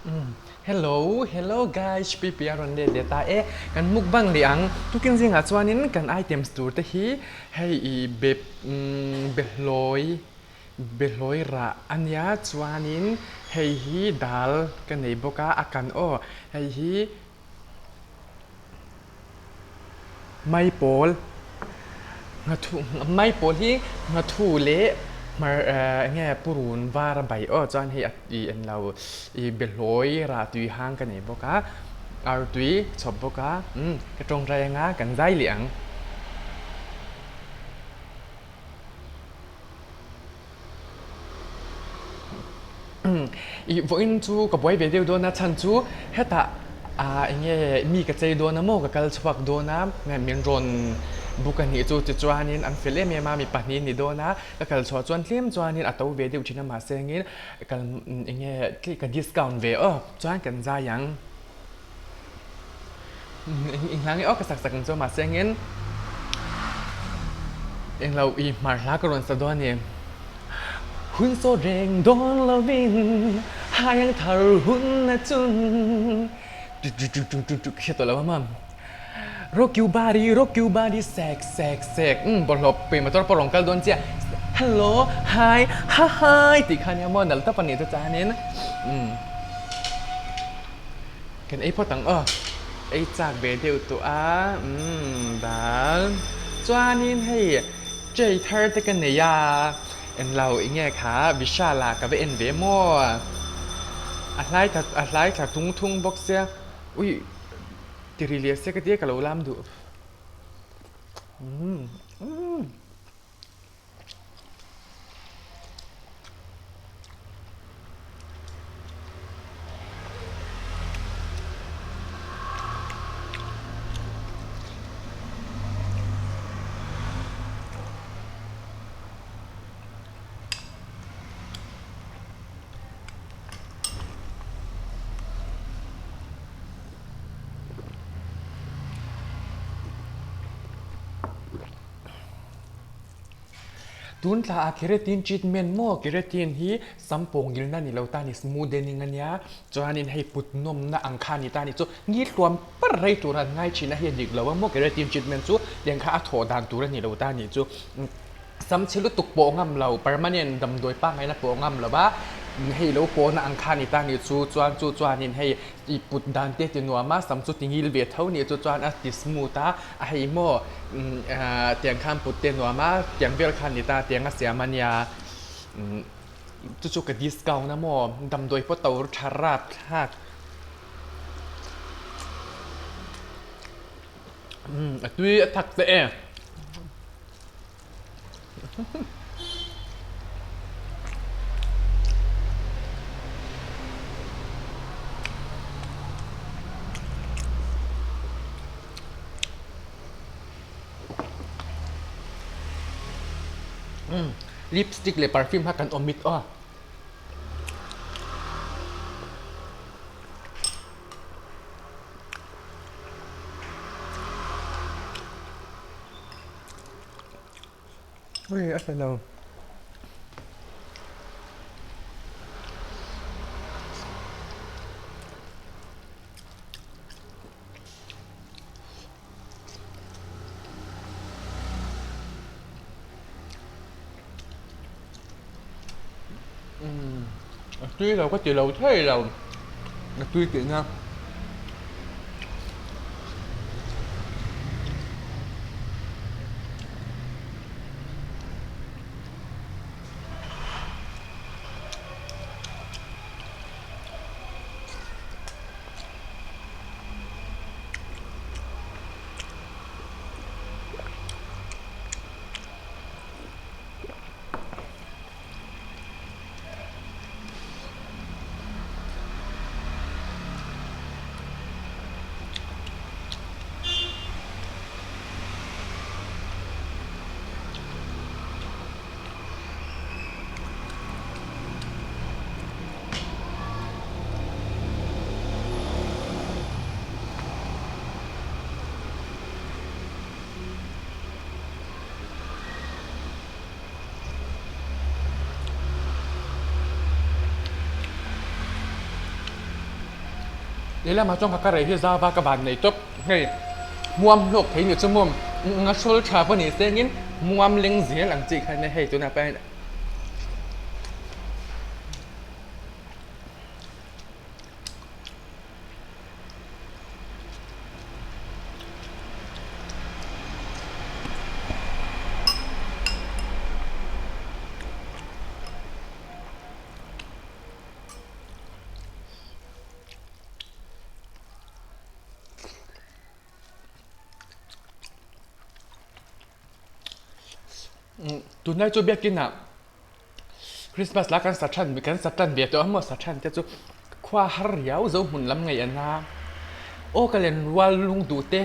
Hello, hello guys, Pipi a rawn let leh ta e. Kan mukbang leh ang. Tukin zingah chuanin kan items tur te hi hei i be behlawi behlawi rah a nia chuanin hei hi dal ka nei bawk a, a kan aw hei hi Maipawl nghathu maipawl hi nghathu leh hmar eng nge purun var a bai aw chuan hei a ih an lo ih behlawi rah tui hang ka nei bawk a artui chhawp bawk a umm ka tawngtai anga kan zai leh ang. Ih vawiin chu ka buai ve deuh dawn a chhan chu hetah ah eng nge mi ka chei dawn a maw ka kal chhuak dawn a min rawn book a nih chu tichuanin an fel em em a mi pahnih a ni dawn a ka kal chhuah chuan tlem chuanin a to ve deuh thin a mahse engin kal eng nge ka discount ve aw chuan kan zai ang. Inhla nge aw ka sak sak ang chu mahse engin englo i hmar hla ka rawn sa dawn a ni. Hun saw reng dawn lovin hai ang thar hun a chun ka hre tawh lo a mam. Rock you body, rock you body, sek sek sek umm bawlhhlawh pui motor pawh rawn kal dawn chiah hello hi ha hai tih kha nia maw nalh tawp a nih chu chuanin umm. Kan ei phawt ang aw. Ei chak ve deuh tawh a, umm dal. Chuanin hei tray thar te ka nei a, englo eng nge kha Vishal ah ka va en ve maw? A hlai thla a hlai thla tung thung bawk sia, ui ti ri leh se ka tia ka lo lam duh. Umm umm. Tun thla ah keratin treatment maw keratin hi sam pawng ngilna ni lo ta ni smoothening a nia chuanin hei put nawmna ang kha a ni ta a ni chu ni hluam par rei tur an ngai thin a hei a dik lo a maw keratin treatment chu tiang kha a thawh dan tur a ni lo ta a ni chu. Sam chhe lutuk pawh ngam lo, permanent damdawi pangngaina pawh ngam lo va, hei lo pawhna ang kha a ni ta ni chu chuan chu chuanin hei i put dan te ti nuam a, sam chu ti ngil ve tho ni chu chuan a ti smooth a, a hei maw tiang khan put te nuam a, tiang vel kha a ni ta tiang a siam a nia, chu chu ka discount a maw damdawi pawh to tha rap thlak. A tui a thak teh e. Lipstick leh perfume kha kan omit aw. Ui a hre lo. A tui lo ka ti lo thei lo a tui tihna. Lehlamah chuan ka ka rei hi zava ka van nei tawp. Hei hmuam hlawk thei ni chu maw nga hrawl tha pawh ni sengin hmuam leng zel ang chi kha nia hei tunah pawh hian. Tunlai chu biakin ah Christmas la kan sa than kan sa tan ve tawh a maw sa than te chu khua har riau zo hmun lam ngaih an a aw ka len rual lung duh te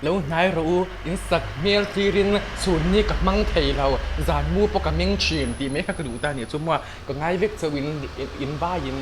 lo hnai rawh u in sak hmel thlir in chhun ni ka hmang thei lo zan mu pawh ka meng thin tih mai kha ka duh ta a nih chu maw ka ngai vek chauh in in vai in.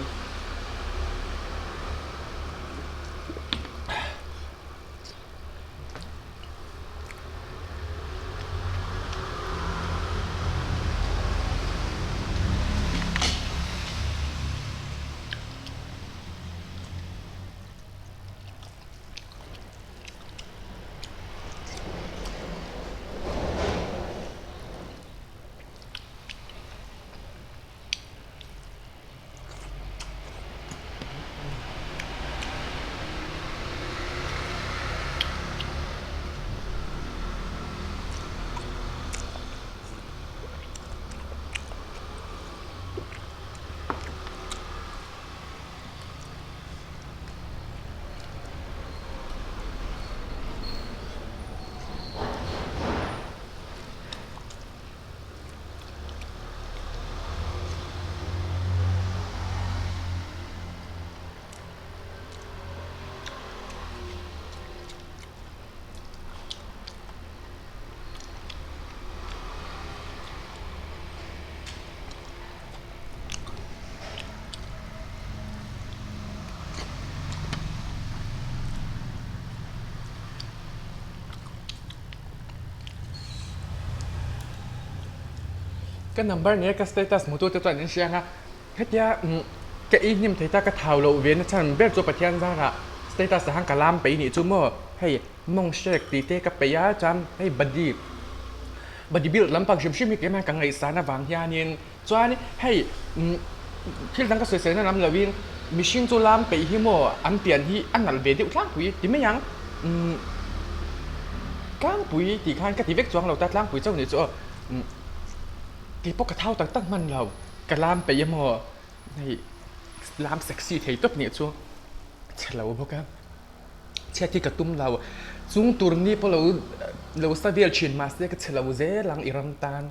Ka number nia ka status hmutu te chuan an hria ang a, hetia ka ei hnim thei ta ka thau loh ve na chhan ber chu Pathian zarah status ah khan ka lam peih nih chu maw hei mawng hrek tih te ka peih a chuan hei body body build lampang hrim hrim hi keimah ka ngaihsan avang hianin chuan hei thil dang ka sawi sawi na lam loin mihring chu lam peih hi maw an pian hi a nalh ve deuh tlangpui ti mai ang tlangpui tih khan ka ti vek chuang lo ta tlangpui chauh nih chu aw. Kei pawh ka thau tak tak hman lo, ka lam peih emaw hei lam sexy thei tawp nih chu chhe lo bawk a, chhiat hi ka tum lo, chung tur ni pawh lo lo sa vel thin mahse ka chhe lo zel ang i ram tan.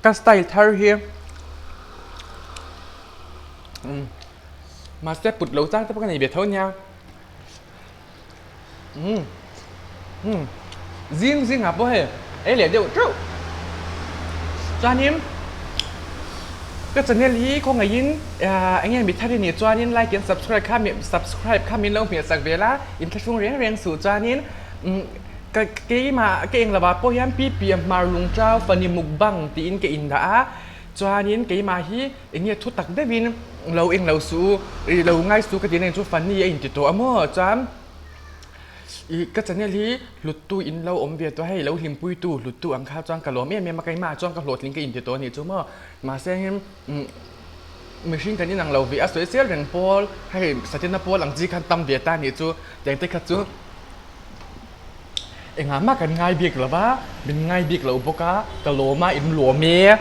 Ka style thar hi mahse put lo chang te pawh ka nei ve tho nia zing zing ah pawh hei ei leh deuh teuh chuanin ka channel hi khawngaihin eng nge mi thar i nih chuanin like and subscribe kha subscribe kha min lo hmeh sak vel a inthlahrung reng reng suh chuanin. Ka keimah ka eng lovah pawh hian pi pi a hmar lung chau fani mukbang tiin ka indah a, chuanin keimah hi eng nge thu tak deuhin lo eng lo suh u, ih lo ngai suh ka tih na chu funny a inti tawh a maw chuan ih ka channel hi hluttu in lo awm ve tawh a hei lo hlimpuitu hluttu ang kha chuan ka lawm em em a keimah chuan ka hlawhtling ka inti tawh a nih chu maw mahse heng umm mihring kan inang lo ve a sawi sel reng pawl hei satina pawl ang chi khan tam ve ta a nih chu tiang te kha chu. Engah mah kan ngai bik lo va, min ngai bik lo bawk a, ka lawm a, in lawm e.